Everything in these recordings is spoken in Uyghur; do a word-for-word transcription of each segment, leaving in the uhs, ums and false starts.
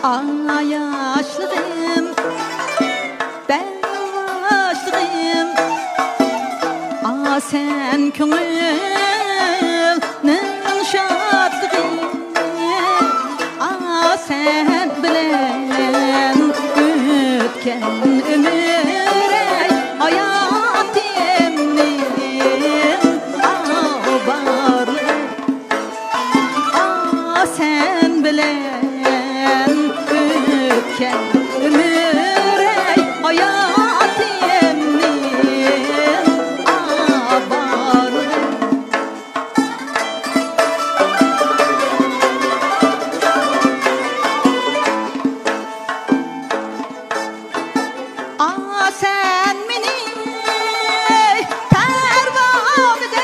ئا ياشلىقىم، بەل باشلىقىم، ئا سەن كۆڭۈلنىڭ شادلىقى، ئا سەن بىلەن ئۆتكەن ئۆمۈر، ئەي ھاياتىمنىڭ ئاۋارىلىقى. ئا سەن بىلەن ئۆتكەن ئۆمۈر، ئەي ھاياتىمنىڭ ئاۋارىلىقى. ئا سەن مېنى پەرۋانىدەك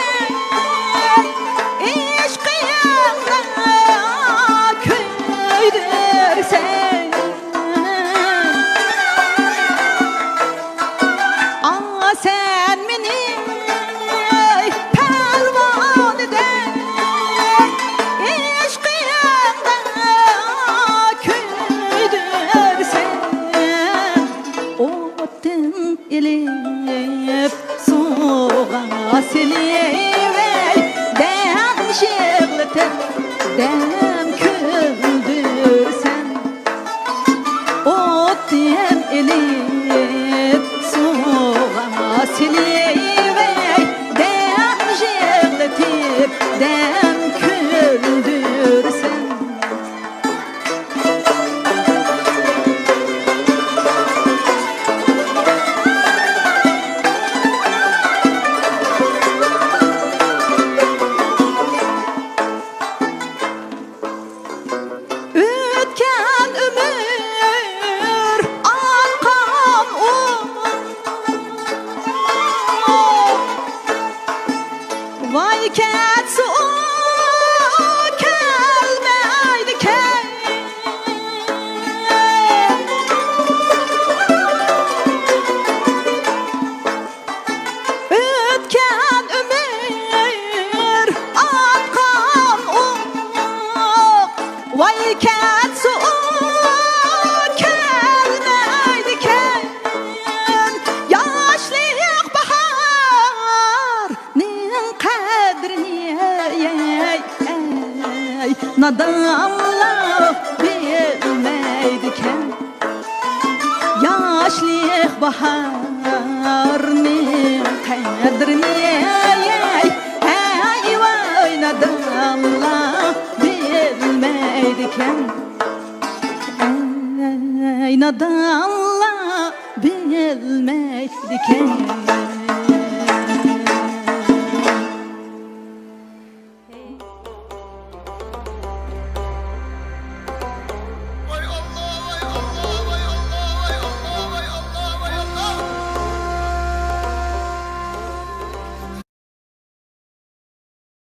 ئىشقىڭدا كۆيدۈرسەن. ئا سەن مېنى پەرۋانىدەك ئىشقىڭدا كۆيدۈرسەن. ئوتتىن ئېلىپ سۇغا سېلىۋەي، دەم يىغلىتىپ دەم كۈلدۈرسەن. ئوتتىن ئېلىپ سۇغا سېلىۋەي، دەم يىغلىتىپ دەم كۈلدۈرسەن. ئۆتكەن ئۆمۈر ئاققان ئۇ. ۋاي كەتسە ئۇ كەلمەيدىكەن. ئۆتكەن ئۆمۈر ئاتقان ئوق، ۋاي كەتسە ئۇ كەلمەيدىكەن. ياشلىق باھارنىڭ قەدرىنى، ئەي، ئەي، نادانلار بىلمەيدىكەن. ياشلىق باھارنىڭ قەدرىنى، ھەي، ھەي، ۋاي، نادانلار بىلمەيدىكەن. ئەي، نادانلار بىلمەيدىكەن.